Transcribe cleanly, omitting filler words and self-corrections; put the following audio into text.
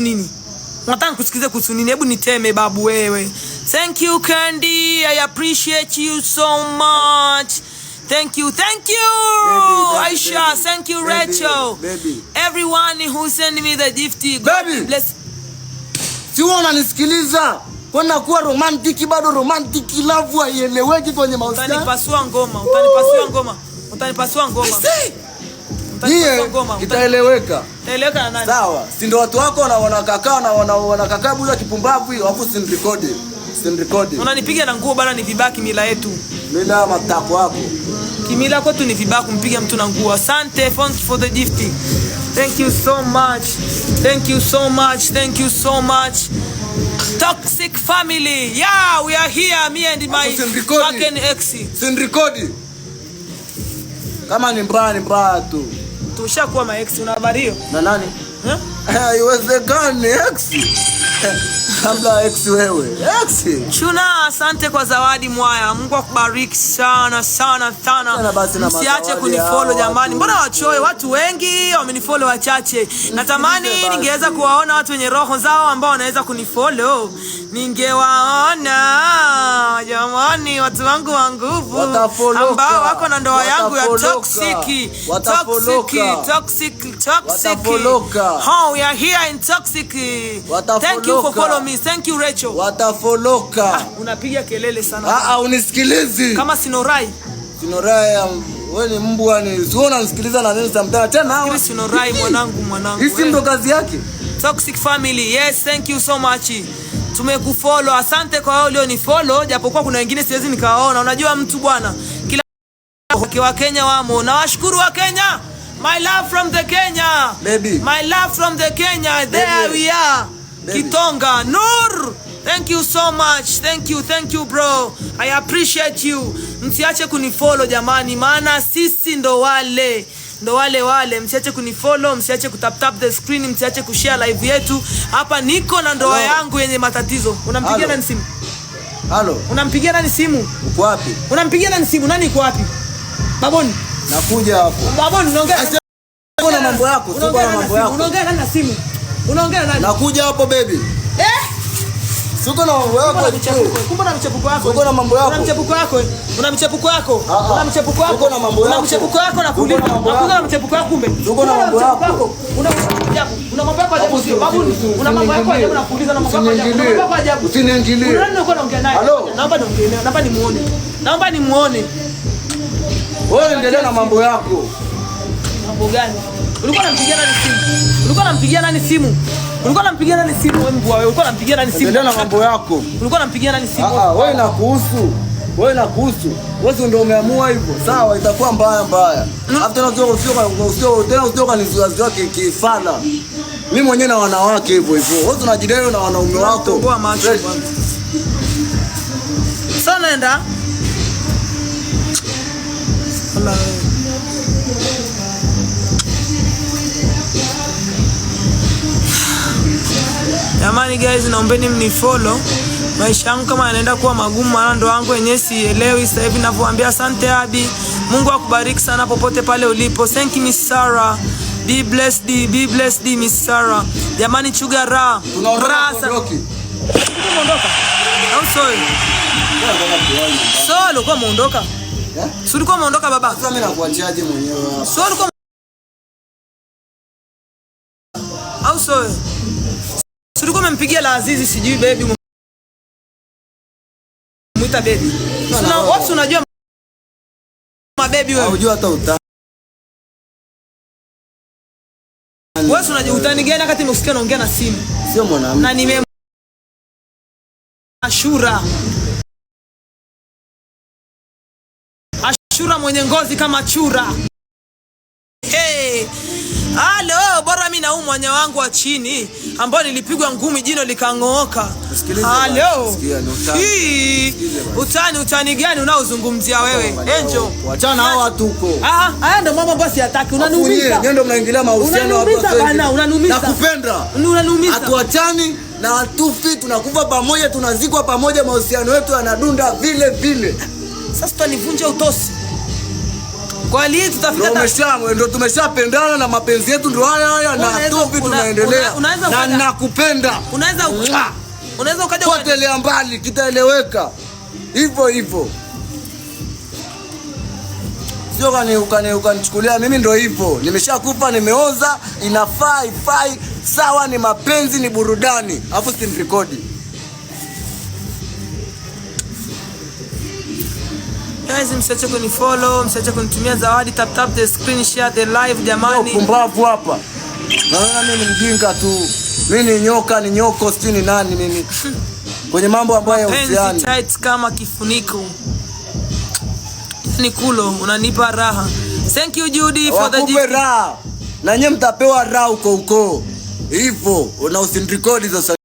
Nini? Unataka nikusikilize kuhusu nini? Hebu niteme babu wewe. Thank you, Candy. I appreciate you so much. Thank you. Thank you, Baby, baby, Aisha. Baby. Thank you, Baby, Rachel. Baby. Everyone who send me the gift. God Baby. bless. Si wewe unanisikiliza? Kwani kuwa romantic bado romantic love haieleweki kwenye mahusiano? Utanipasua ngoma. Utanipasua ngoma. Utanipasua ngoma. Utanipasua Nyie ngoma. Kitaeleweka. Utaeleweka na nani? Sawa, si ndio watu wako wanakakaa na wanakakaa buza kipumbavu hiyo, alafu sinirekodi. Sinirekodi. Unanipiga na nguo bana, ni vibaki mila yetu. Mila matako yako. Kimila kwetu ni vibaya kumpiga mtu na nguo. Asante, thanks for the gift. Thank you so much. Thank you so much. Thank you so much. Toxic family. Yeah, we are here, me and my Usinirekodi. fucking ex. Sinirekodi. Kama ni mbaya ni mbaya tu. Tushakuwa ma ex, una habari hiyo? Na nani? Eh? Haiwezekani ex. Kabla ex wewe. Ex. Chuna, asante kwa zawadi mwaya. Mungu akubariki sana sana sana. Sana basi na Msiache mazawadi kunifollow hao jamani. watu. Mbona wachoe? Watu wengi wamenifollow wachache. Natamani basi. ningeweza kuwaona watu wenye roho zao ambao wanaweza kunifollow. Ningewaona jamani, watu wangu wa nguvu Watafoloka. ambao wako na ndoa yangu ya Watafoloka. toxic. Toxic, Watafoloka. toxic, toxic. Watafoloka. Oh, we are here in toxic. Thank you for Watafoloka. follow me. Thank you, Rachel. Watafoloka. Unapiga kelele sana. Ah ah, unisikilizi. Kama Sinorai. Sinorai, wewe ni mbwa ni. Sio unanisikiliza na nini sometimes tena hawa. Fikiri Sinorai mwanangu mwanangu. Hii si ndo kazi yake? Toxic family. Yes, thank you so much. Tumekufollow. Asante kwa wale ulionifollow, japokuwa kuna wengine siwezi nikawaona. Unajua mtu bwana, kila wa Kenya wamo. Nawashukuru wa Kenya. My love from the Kenya. Baby. My love from the Kenya. There Baby. We are. Baby. Kitonga. Nur. Thank you so much. Thank you, thank you, bro. I appreciate you. Msiache kunifollow jamani, maana sisi ndo wale wale. Msiache kunifollow, msiache kutap tap the screen, msiache kushare live yetu. Hapa niko na ndoa Hello. Yangu yenye matatizo. Unampigia Hello. nani simu? Halo, Unampigia nani simu? Uko wapi? Unampigia nani simu? Nani yuko wapi? Baboni. Nakuja hapo. Baboni, unaongea. Uko na mambo yako, sio Unaongea na nani na mambo simu? yako. Unaongea nani na simu? Unaongea na nani? Nakuja hapo, baby. Eh? Siko na mambo Kumbe na yako michepuko. tu. Kumbe na michepuko yako. Uko na mambo yako. Una michepuko yako. Una michepuko yako. Ah, ah. Una michepuko yako. Uko na mambo Una yako. michepuko yako na Uko kuuliza. na mambo Nakuuliza na yako. michepuko yako kumbe. Uko na Kumbe mambo michepuko yako. Una ajabu. Una mambo yako ajabu sio? Babu, una mambo yako ajabu na kuuliza na mambo yako ajabu. Una mambo yako ajabu. Usiniingilie. Una nani unakuwa unaongea naye? Halo. Naomba niongee naye. Naomba nimuone. Naomba nimuone. Wewe endelea na mambo yako. Mambo gani? Ulikuwa unampigia nani simu? Ulikuwa unampigia nani simu? Ulikuwa unampigia nani simu wewe mbwa wewe? Ulikuwa unampigia nani simu? Endelea na mambo yako. Ulikuwa unampigia nani simu? Ah ah, wewe inakuhusu. Wewe inakuhusu. Wewe si ndio umeamua hivyo. Sawa, itakuwa mbaya mbaya. Alafu tena usio tena usio kanizuia kifala. Mimi mwenyewe na wanawake hivyo hivyo. Wewe unajidai na wanaume wako. Toboa macho Fresh. Bwana. Sasa naenda. Wala wewe. Jamani guys, naombeni mnifollow. Maisha yangu kama yanaenda kuwa magumu, maana ndo wangu wenyewe sielewi sasa hivi ninavyowaambia. Asante Abi, Mungu akubariki sana popote pale ulipo. Thank you, Miss Sarah. Be blessed, be blessed, Miss Sarah. Jamani, chuga ra. Tunaondoka Ra sana. tuondoke. Umeondoka? Au sorry? So ulikuwa umeondoka? Eh? Si ulikuwa umeondoka, baba? Sasa mimi nakuachiaje mwenyewe hapa? So ulikuwa au sorry? Si ulikuwa umempigia la Azizi sijui baby muita baby. Sina watu unajua mabebi wewe. Hujua hata utani. Wewe si unajua utani gani wakati nimekusikia unaongea na simu? Sio mwanamke. Na nime Ashura. Ashura mwenye ngozi kama chura. Hey. Halo, bora mimi na huu mwanya wangu wa chini ambao nilipigwa ngumi jino likang'ooka. Sikiliza Halo. basi, sikia, ni utani. Hii, Sikiliza basi. utani utani gani unaozungumzia wewe? Angel. Wachana hao watu huko. Ah, haya ndo mambo ambayo siyataki. Unaniumiza. Nyie ndio mnaingilia mahusiano ya watu Unaniumiza wasio bana, ingilia. unaniumiza. Nakupenda. Unaniumiza. Hatuachani na hatufi, tunakufa pamoja, tunazikwa pamoja, mahusiano yetu yanadunda vile vile. Sasa utanivunja utosi. Kwa hali hii tutafika Ndo tumeshapendana na mapenzi yetu ndo haya haya na tupi tunaendelea. Unaweza Na nakupenda. Mwah! Unaweza ukaja Potelea mbali, kitaeleweka. Hivyo hivyo. Sio ukanichukulia mimi ndo hivyo. Nimeshakufa, nimeoza, inafaa ifai, sawa, ni mapenzi, ni burudani. Alafu simrekodi. Guys, msiache kunifollow, msiache kunitumia zawadi, tap tap the screen, share the live jamani. Pumbavu hapa. Naona mimi ni mjinga tu. Mimi ni nyoka, ni nyoko, sijui ni nani mimi. Kwenye mambo ambayo Penzi hayahusiani. tight kama kifuniko. Ni kulo, unanipa raha. Thank you, Judy, for the Wakupe gift. raha. Na nyie mtapewa raha huko huko. Hivyo, na usinirekodi sasa.